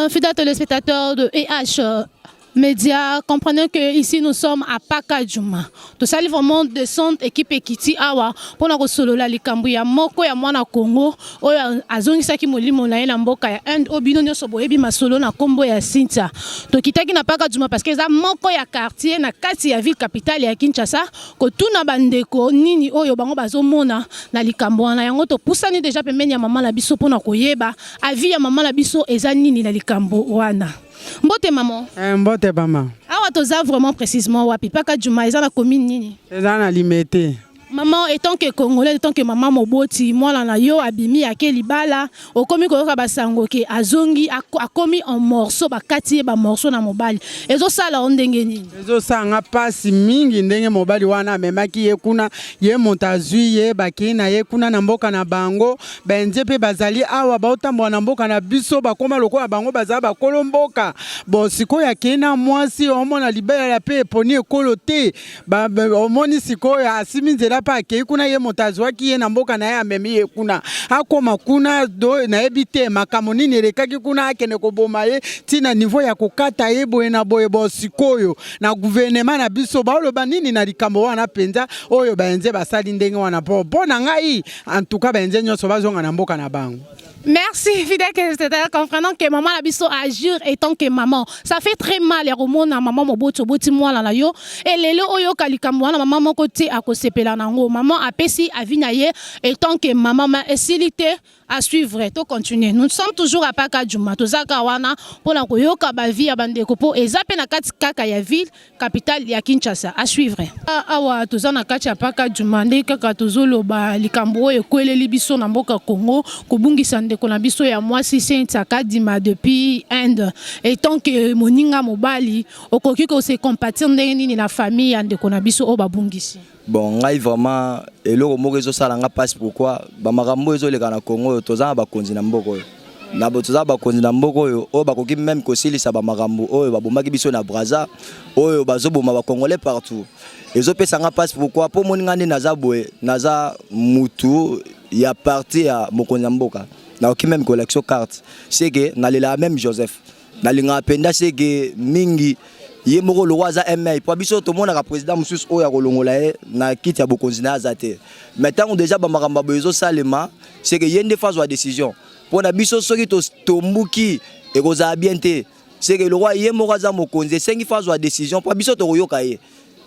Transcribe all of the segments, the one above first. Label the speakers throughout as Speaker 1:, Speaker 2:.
Speaker 1: Fidèles téléspectateurs de EH Média, comprenez que ici nous sommes à Pakadjuma. Tosali vraiment descente, équipe ekiti awa mpona kosolola likambo ya moko ya mwana Congo oyo azongisaki molimo na ye na mboka ya Inde, oyo bino nyonso boyebi masolo na nkombo ya Cynthia. Tokitaki na Pakadjuma parce que eza moko ya quartier na kati ya ville capitale ya Kinshasa, kotuna bandeko nini oyo bango bazomona na likambo wana. Yango topusani déjà pembeni ya mama na biso mpona koyeba avis ya mama na biso eza nini na likambo wana. Mbote, mama.
Speaker 2: Mbote, mama.
Speaker 1: Awa toza vraiment précisément wapi? Pakadjuma eza na commune nini?
Speaker 2: Eza na Limete.
Speaker 1: Maman, étant que Congolais, étant que mama moboti, mwana na yo abimi, ake libala, okomi koyoka basango ke azongi, akomi en morceau, bakati ye bamorceau na mobali. Ezosala o ndenge nini?
Speaker 2: Ezosanga mpasi mingi ndenge mobali wana amemaki ye kuna. Ye moto azwi ye, bakei na ye kuna na mboka na bango. Baindien mpe bazali awa, baotambola na mboka na biso, bakóma lokola bango bazala bakolo mboka. Bon, sikoyo akei na mwasi, omona libela mpe eponi ekolo te. Omoni sikoyo asimi nzela mpe akei kuna. Ye moto azwaki ye na mboka na ye, amemi ye kuna, akóma kuna do nayebi te makambo nini elekaki kuna, akende koboma ye ntina niveau ya kokata ye boye na boye. Bo sikoyo na gouvernement na biso baoloba nini na likambo wana mpenza oyo baindien basali ndenge wana? Mpo na ngai, en tout cas, baindien nyonso bazonga na mboka na bango.
Speaker 1: Merci, fidèle téléspectateur. Comprenant que maman na biso agir étant que maman. Ça fait très mal ya komona maman moboti, oboti mwana na yo. Et lelo oyo likambo wana, maman moko te akosepela nango. Maman apesi avis na ye étant que maman, ma esili te. À suivre, to continuer. Nous sommes toujours à Pakadjuma. Tozaka wana mpona koyoka baavis ya bandeko, mpo eza mpe na kati kaka ya ville capitale ya Kinshasa. À suivre. Awa toza na kati ya Pakadjuma nde kaka tozoloba likambo oyo ekweleli biso na mboka Congo, kobungisa ndeko na biso ya mwasi Cynthia Kadima depuis Inde. Étant que moninga mobali, okoki kose compatir ndenge nini na famille ya ndeko na biso oyo babungisi?
Speaker 3: Bon, ngai vraiment eloko moko ezosala nga mpasi. Pourquoi bamakambo oyo ezoleka na Congo oyo? Toza na bakonzi na mboka oyo, na toza bakonzi na mboka oyo, oyo bakoki même kosilisa bamakambo oyo babomaki biso na Braza, oyo bazoboma Bacongolais partout. Ezopesa nga mpasi. Pourquoi? Mpo moni nga nde naza boye, naza mutu ya parti ya mokonzi ya mboka, nakoki même kolakisa carte seke nalelaka même Joseph, nalingaka mpenza seke mingi ye moko lokwa aza mei, po biso tomonaka président mosusu oyo akolongola ye na kiti ya bokonzi na ye aza te. Mais ntango déjà bamakambo boye ezosalema, seke ye nde faut azwa décision mpo na biso. Soki tombuki, ekozala bien te. Seke lokwa ye moko aza mokonzi, esengi faut azwa décision mpo biso tokoyoka ye,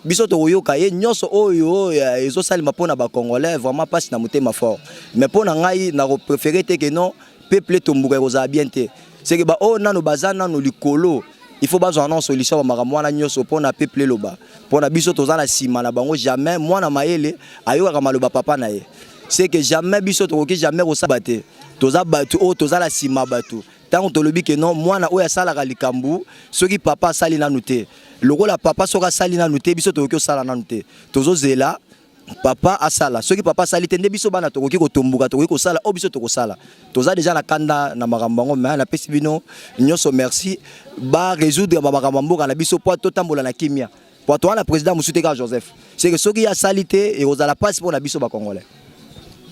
Speaker 3: biso tokoyoka ye nyonso oyo ezosalema mpo na Bacongolais. Vraiment mpasi na motema fort. Mais mpo na ngai, nakopréférer te ke non, peuple etombuka, ekozala bien te. Seke baoyo nano baza nano likolo, il faut bazwa nano solution bamakambo wana nyonso mpo na peuple eloba. Mpo na biso toza na nsima na bango. Jamais mwana mayele ayokaka maloba papa na ye. C'est que jamais biso tokoki jamais kosala te. Toza bato oyo toza na nsima bato. Ntango tolobi ke non, mwana oyo asalaka likambo soki papa asali nanu te, lokola papa soki asali nanu te, biso tokoki kosala nanu te. Tozozela papa asala. Soki papa asali te, nde biso bana tokoki kotombuka, tokoki kosala oyo biso tokosala. Toza déjà na kanda na makambo yango. Mais napesi bino nyonso merci. Barésoudre bamakambo ya mboka na biso po totambola na kimia, po toza na président mosusu te, kaka Joseph. C'est que soki ye asali te, ekozala mpasi mpo na biso Bacongolais.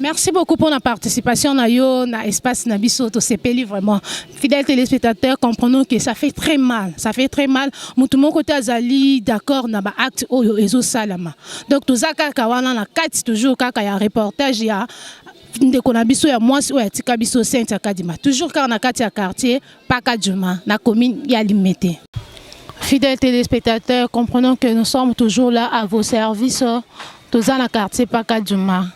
Speaker 1: Merci beaucoup pour la participation na yo na espace na biso, tosepeli vraiment. Fidèles téléspectateurs, comprenons que ça fait très mal, ça fait très mal. Mutu moko te azali d'accord na ba acte oyo ezo salama. Donc toza kaka wana na kati toujours kaka ya reportage ya ndeko na biso ya mwasi oyo atika biso, Cynthia Kadima, toujours kaka na kati ya quartier Pakadjuma na commune ya Limete. Fidèles téléspectateurs, comprenons que nous sommes toujours là à vos services. Toza na quartier Pakadjuma.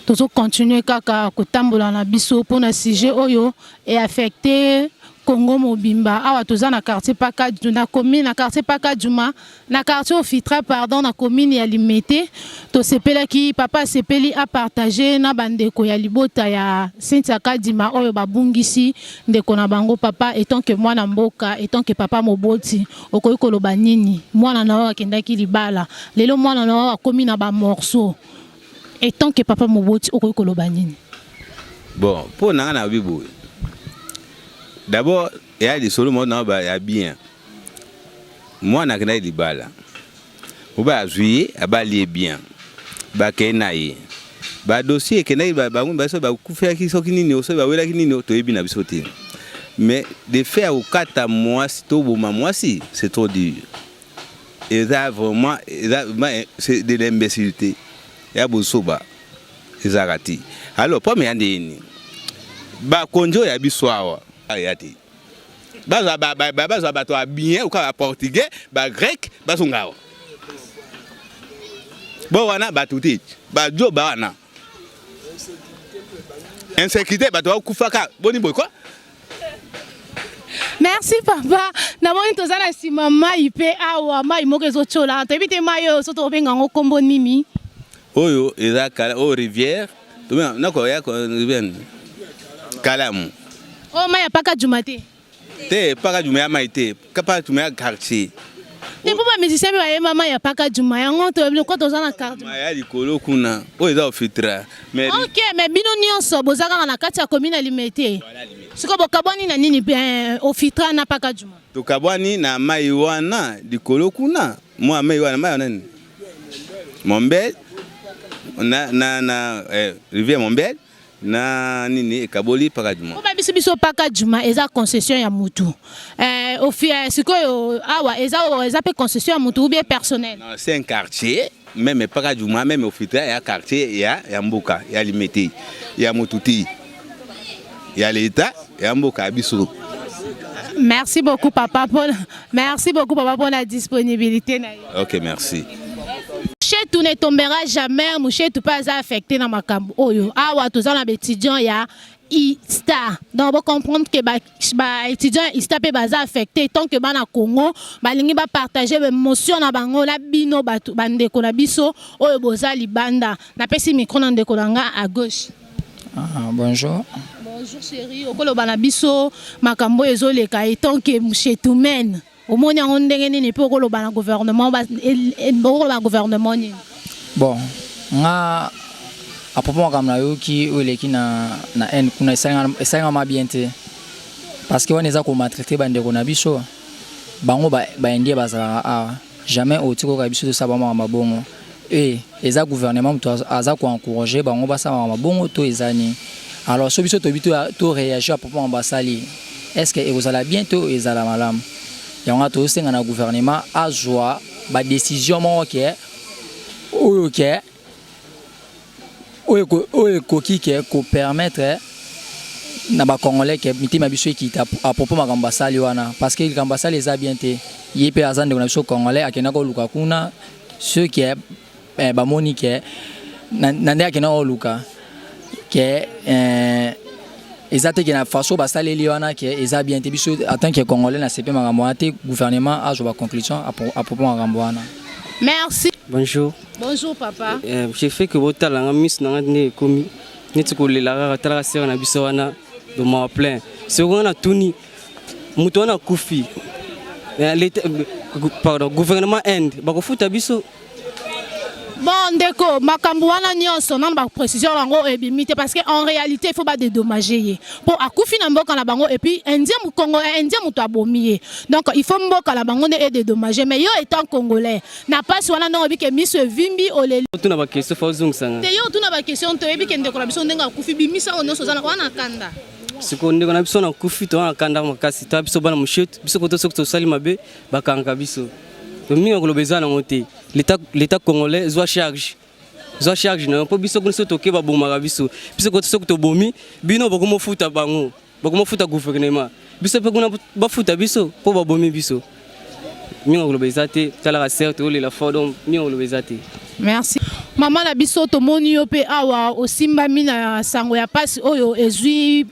Speaker 1: Tozocontinue kaka kotambola na biso mpona sujet oyo eaffecte Congo mobimba. Awa toza na quartier Paka, na commune, na quartier Pakadjuma, na quartier Ofitra, pardon, na commune ya Limete. Tosepelaki, papa asepeli apartage na bandeko ya libota ya Cynthia Kadima oyo babungisi ndeko na bango. Papa, étant que mwana mboka, étant que papa moboti, okoki koloba nini? Mwana na oyo akendaki libala, lelo mwana na oyo akomi na bamorceau. Étant que papa moboti, okoki koloba nini?
Speaker 4: Bon, mpo na nga na boye, d'abord eya lisolo moko na ya bien. Mwana akendaki libala, mobali azwi ye, abali ye bien, bakei na ye, badossier ekendaki, bango biso bakufelaki soki nini, soki bawelaki nini, toyebi na biso te. Mais de fait ya kokata mwasi to boma mwasi, c'est trop dur. Eza vraiment, eza c'est de l'imbécilité ya bozoba, ezalaka te. Alors problème ya ndeni, bakonzi oyo ya biso awa ya te, bazwa bato ya bien oka Baportugais, Bagrec, bazonga awa bo wana bato te, bajoba wana, insécurité, bato bakufaka boni boye quoi.
Speaker 1: Merci papa. Namoni toza na nsima mai mpe awa mai moko ezotyola, toyebi te mai oyo so tokobenga yango nkombo nini.
Speaker 4: Oyo eza kala, oyo rivière nakoya, rivière Kalamu.
Speaker 1: Oyo mai ya Paka Juma te?
Speaker 4: Te, Paka Juma ya mai te, Paka Juma ya quartier.
Speaker 1: Te, mpo bamusicien mpe bayemba mai ya Paka Juma, yango toyebi ko toza na quartier.
Speaker 4: Mai ya likolo kuna, oyo eza Ofitra, mais
Speaker 1: OK, mais bino nyonso boza kaka na kati ya commune ya Limete. Sikoyo bokabwani na nini, Ofitra na Paka Juma?
Speaker 4: Tokabwani na mai wana likolo kuna, mwa mai wana, mai wana nini, Mombel na rivière Mombel na nini ekaboli Paka Juma.
Speaker 1: Po biso biso Paka Juma eza concession ya mutu, ofi sikoyo awa eza mpe concession ya mutu ou bien personnel?
Speaker 4: Non, c'est un quartier même, Paka Juma même, Ofitra ya quartier ya mboka ya Limete, ya mutu te, ya leta ya mboka ya biso.
Speaker 1: Merci beaucoup papa pour, merci beaucoup papa pour la disponibilité na yo.
Speaker 4: OK, merci.
Speaker 1: Mushetu ne tombera jamais. Mushetu mpe aza affecté na makambo oyo. Awa toza na baétudiant ya ISTA, donc bocomprendre ke baétudiant ya ISTA mpe baza affecté. Tant que bana Congo balingi bapartage baémotion na bango na bino bato, bandeko na biso oyo boza libanda. Napesi micro na ndeko na nga à gauche.
Speaker 5: Ah, bonjour.
Speaker 1: Bonjour chéri, okoloba na biso makambo oyo ezoleka, étant que mushetumen, omoni yango ndenge nini? Mpe okoloba na gouvernement, okoloba na gouvernement nini?
Speaker 5: Bon, nga à propos makambo nayoki oyo eleki na Inde kuna, esalinga ma bien te, parce que wana eza komaltraiter bandeko na biso. Bango Baindien bazalaka awa, jamais oti koyoka biso tosala bango makambo bongo. E eza gouvernement moto aza koencourager bango basala makambo bongo to eza nini? Alors so biso toyebi to réagir à propos makambo basali, est ce que ekozala bien to ezala malamu? Yango wana tozosenga na gouvernement azwa badécision moko ke oyo ke oyo ekoki ke kopermettre na Bacongolais ke mitema biso ekita à propos makambo basali wana, parce que likambo basali eza bien te. Ye mpe aza ndeko na biso congolais, akenda koluka kuna soki eh, bamoni ke na ndenge akenda koluka ke eza te ke na façon basaleli wana ke eza bien te. Biso en tant que Congolais na sepe makambo wana te. Gouvernement azwa baconclusion à propos makambo wana.
Speaker 1: Merci.
Speaker 6: Bonjour.
Speaker 1: Bonjour papa.
Speaker 6: Je fais que botala nga miso na nga nde ekomi neti kolela kaka. Talaka sere na biso wana domaa plein. Soki wana natuni moto wana akufi, pardon, gouvernement Inde bakofuta biso?
Speaker 1: Bon ndeko, makambo wana nyonso nano baprécision yango ebimi te, parce que en réalité il faut badédommage ye mpo akufi na mboka na bango, et puis Indien, Congo, Indien moto abomi ye. Donc il faut mboka na bango nde edédommage. Mais yo étant Congolais, na mpasi wana ndenge oyebi ke miso evimbi, oleli.
Speaker 6: Otuna baquestion, fa ozongisanga.
Speaker 1: Te, yo otuna baquestion te. Oyebi ke ndeko na biso ndenge akufi, bimisa oyo nyonso oza wana kanda.
Speaker 6: Sikoyo ndeko na biso nakufi, toza na kanda makasi. Toya biso bana Moshetu, biso koto soki tosali mabe bakangaka biso. Mingi koloba eza nango te. L'état congolais zwa charge, zwa charge na yo, mpo biso kuna soki toke babomaka biso. Biso koto soki tobomi bino, bokomofuta bango, bokomofuta gouvernement. Biso mpe kuna bafuta biso mpo babomi biso. Mingi koloba eza te. Talaka sere, toyolela fort, donc mingi koloba eza te.
Speaker 1: Merci mama na biso. Tomoni yo mpe awa osimbami na sango ya mpasi oyo ezwi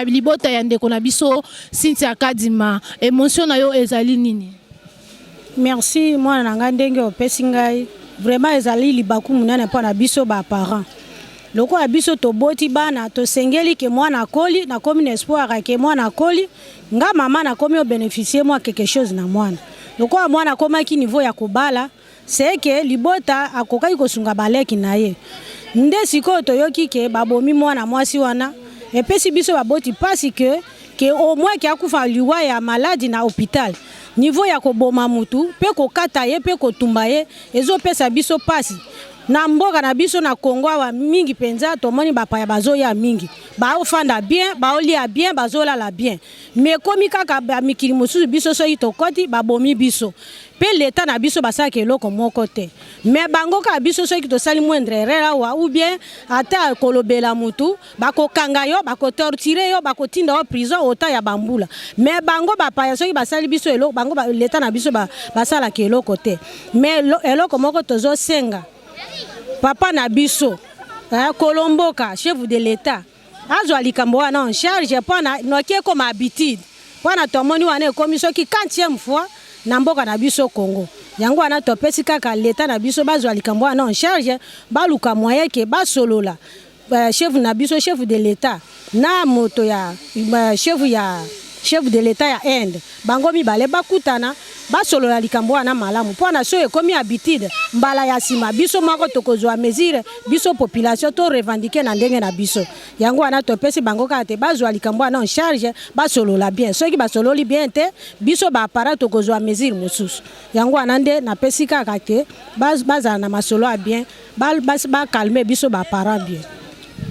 Speaker 1: libota ya ndeko na biso Cynthia Kadima. Émotion na yo ezali nini?
Speaker 7: Merci mwana na ngai ndenge opesi ngai. Vraiment ezali libaku monene mpo na biso baparent. Lokola biso toboti bana, tosengeli ke mwana akoli, nakomi na espoir ke mwana akoli, nga mama nakomi obénéficie mwa quelque chose na mwana. Lokola mwana akomaki niveau ya kobala, c'est que libota akokaki kosunga baleki na ye. Nde sikoyo toyoki ke babomi mwana mwasi wana, epesi biso baboti mpasi ke au moins ke akufa liwa ya maladi na hôpital. Niveau ya koboma mutu mpe kokata ye mpe kotumba ye ezopesa biso mpasi. Na mboka na biso na Congo awa mingi penza tomoni bapaya bazoya mingi, baofanda bien, baolia bien, bazolala bien, mais ekomi kaka ba mikili mosusu biso soki tokoti babomi biso pe l'etat na biso basalaka eloko moko te, mais bango kaka biso soki tosali moindre erreur awa ou bien ata kolobela mutu bakokanga yo, bako torturer yo, bakotinda yo prison autant ya ba mbula, mais bango bapaya soki basali biso eloko bango l'etat na biso basalaka eloko te. Mais eloko moko tozosenga papa na biso kolomboka chef de l'etat azwa likambo wana en charge mpona noki ekoma habitude, mpona tomoni wana ekomi soki quantième fois na mboka na biso Congo. Yango wana topesi kaka l'etat na biso bazwa likambo wana en charge, baluka moyen ke basolola chef na biso, chef de l'etat na moto ya chef ya chef de l'etat ya Inde, bango mibale bakutana, basolola likambo wana malamu, mpona so ekomi habitude, mbala ya nsima biso moko tokozwa mesure, biso population to revendiquer na ndenge na biso. Yango wana topesi bango kaka te bazwa likambo wana en charge, basolola bien. Soki basololi bien te, biso baparents tokozwa mesure mosusu. Yango wana nde napesi kaka ke bazala na masolo ya bien, bacalmer biso baparents bien.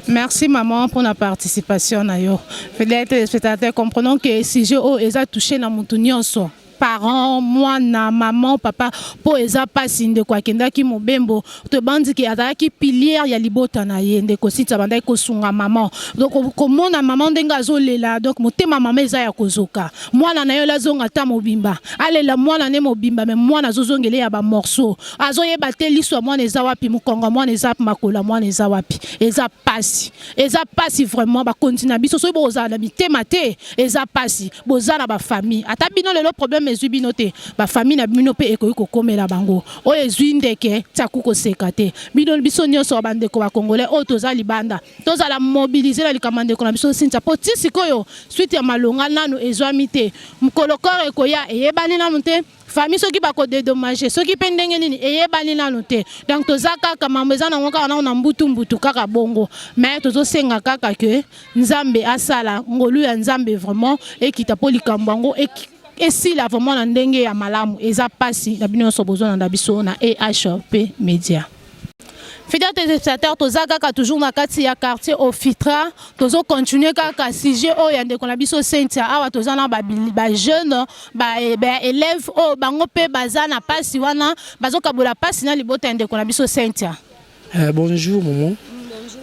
Speaker 1: Merci maman pour la participation na yo. Fidèles téléspectateurs, comprenons que sujet oyo eza touché na mutu nyonso. Parent, mwana, maman, papa, po eza pasi. Ndeko akendaki mobembo, tobandiki azalaki pilier ya libota na ye. Ndeko Siti abandaki kosunga mama, donc komona mama ndenge azolela, donc motema mama eza ya kozoka. Mwana na ye azonga ata mobimba, alela mwana ne mobimba, mais mwana azozongela ya bamorceau, azoyeba te liso ya mwana eza wapi, mokongo ya mwana eza wapi, makolo ya mwana eza wapi. Eza pasi, eza pasi vraiment. Bakonzi na biso, soki bokozala na mitema te, eza pasi. Boza na bafamille, ata bino lelo problème ezwi bino te, bafamille na bino mpe ekoki kokomela bango. Oyo ezwi ndeke tiaku koseka te. Bino, biso nyonso bandeko bacongolais oyo toza libanda, tozala mobilisés na likambo ya ndeko na biso Cynthia, mpo ti sikoyo suite ya malonga nanu ezwami te. Mokolo corps ekoya eyebani nanu te, famille soki bakodédommager, soki mpe ndenge nini eyebani nanu te. Donc toza kaka, mambo eza nango kaka nano na mbutu mbutu kaka bongo, mais tozosenga kaka ke Nzambe asala ngolu ya Nzambe vraiment ekita mpo likambo yango esila vraiment na ndenge ya malamu. Eza mpasi na bino nyonso bozolanda biso na EHP Media. Fidèle téléspectateur, toza kaka toujours na kati ya quartier Ofitra, tozocontinuer kaka sujet oyo ya ndeko na biso Cynthia. Awa toza na bajeune, baélève oyo bango mpe baza na mpasi wana, bazokabola mpasi na libota ya ndeko na biso Cynthia.
Speaker 8: Bonjour momo.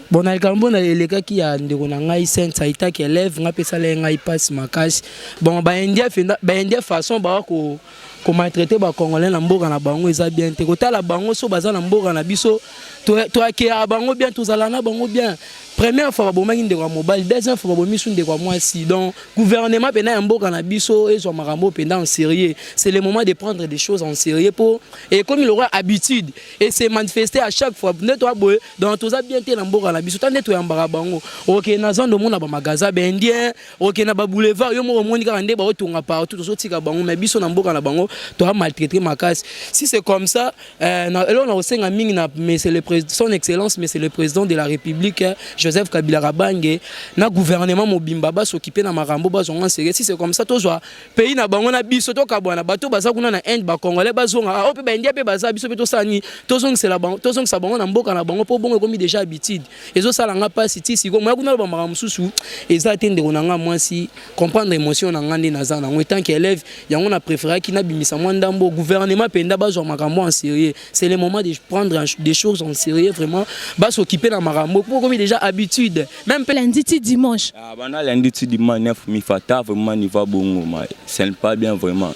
Speaker 8: Bon, na likambo na elekaki ya ndeko na ngai Cynthia, etaki élève, ngai mpe esala ye ngai mpasi makasi. Bon, baindien, baindien façon baka ko komaltraiter bacongolais na mboka na bango eza bien te. Kotala bango so baza na mboka na biso, toakeyaka bango bien, tozala na bango bien. Première fois babomaki ndeko ya mobali, deuxième fois babomi su ndeko ya mwasi. Donc gouvernement mpenza ya mboka na biso ezwa makambo mpenza en sérieux. C'est le moment de prendre des choses en sérieux, po ekomi lokola habitude et se manifester à chaque fois nde toa boye. Donc toza bien te na mboka na biso. Ta nde toyambaka bango, okende na zando, omona bamagasin baindien, okende na baboulevard, yo moko omoni kaka nde baotonga partout. Tozotika bango, mais biso na mboka na bango toa maltraité makasi. Si c'est comme ça, eloko na kosenga mingi na monsieur le président, son excellence monsieur le président de la République Joseph Kabila Kabange, na gouvernement mobimba, basokipe na makambo, bazwanga sérieux. Si c'est comme ça, tozwa pays na bango na biso, tokabwana. Bato baza kuna na Inde, bacongolais bazonga oyo mpe baindien mpe baza, biso mpe tosala nini? Tozongisela bango, tozongisa bango na mboka na bango, mpo bongo ekomi déjà habitude. Ezosala nga mpasi ti sikoyo moya kuna loba makambo mosusu eza te. Ndeko na nga mwasi, comprendre émotion na nga nde naza nango en tant qu'élève. Yango na préféraki nabimisa mwa ndambo. Gouvernement mpenza bazwa makambo en sérieux. C'est le moment de prendre des choses en sérieux vraiment, bas'occuper na makambo po ekomi déjà habitude même.
Speaker 1: Lundi ti dimanche.
Speaker 9: Ah, bana lundi ti dimanche 9 mifata vraiment niveau bongo, mais ce n'est pas bien vraiment,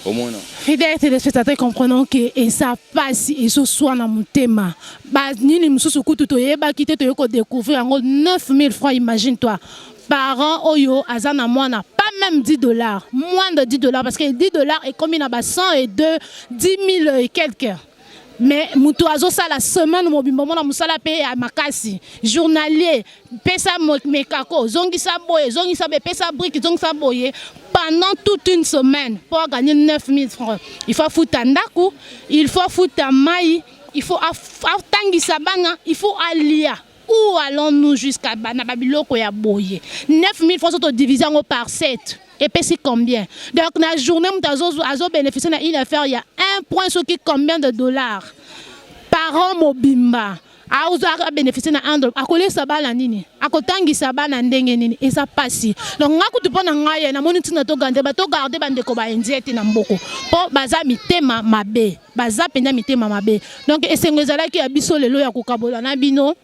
Speaker 9: omona.
Speaker 1: Fidèle téléspectateur, comprenons que eza pasi, ezoswa na motema. Banini mosusu kutu toyebaki te, toyei kodécouvrir yango. 9000 francs, imagine toi, parent oyo aza na mwana, pas même 10 dollars, moins de 10 dollars, parce que 10 dollars ekomi na ba 102 10 000 et quelques. Mais moto azosala semaine mobimba, omona mosala mpe ya makasi, journalier, pesa mekako, zongisa boye, zongisa boye, pesa brique, zongisa boye, pendant toute une semaine pour gagner 9000 francs. Il faut afuta ndako, il faut afuta mai, il faut atangisa bana, il faut alia. Où allons-nous jusqu'à na babiloko ya boye? 9000 francs, so todivise yango par 7, epesi combien? Donc na journée moto azobénéficie na une affaire ya 1 point soki combien de dollars. Parent mobimba azo bénéficier na 1 dollar, akolesa bana nini? Akotangisa bana ndenge nini? Eza pasi. Donc nga kutu, mpo na ngai, namoni ntina togarder, togarder bandeko baindien te na mboko, mpo baza mitema mabe, baza mpenza mitema mabe. Donc esengo ezalaki ya biso lelo ya kokabola na bino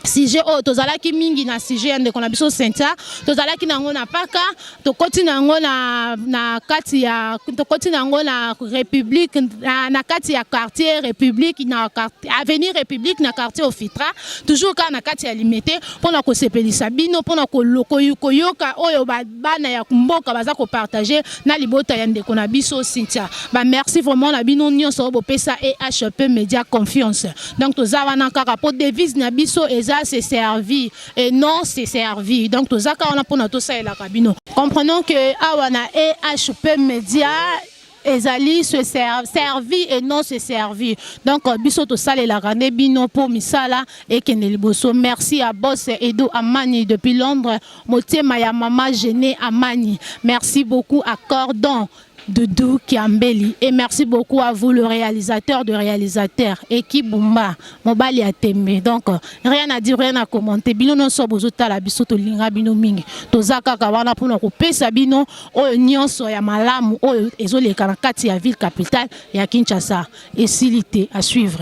Speaker 1: sujet oyo. Tozalaki mingi na sujet ya ndeko na biso Cynthia, tozalaki nango na paka, tokoti nango na kati ya, tokoti nango na République, na kati ya quartier République, na avenue République, na quartier Ofitra, toujours kaka na kati ya Limete, mpona kosepelisa bino, mpona koyoka oyo bana ya mboka baza kopartager na libota ya ndeko na biso Cynthia. Bamerci vraiment na bino nyonso oyo bopesa EHP Média confiance. Donc toza wana kaka mpo devise na biso eza "se servir et non se servir". Donc toza kaka wana mpona tosalelaka bino. Comprenons que awa na EHP Média ezali se servir et non se servir. Donc biso tosalelaka nde bino mpo misala ekende liboso. Merci à boss Edo Amani depuis Londres, motema ya mama Gené Amani. Merci beaucoup à Cordon Doudou Kiambeli et merci beaucoup à vous, le réalisateur de réalisateur Eki Bumba, mobali ya tembe. Donc rien à dire, rien à commenter. Bino nyonso bozotala biso, tolinga bino mingi. Toza kaka wana mpona kopesa bino oyo nyonso ya malamu oyo ezoleka na kati ya ville capitale ya Kinshasa. Esili te, à suivre.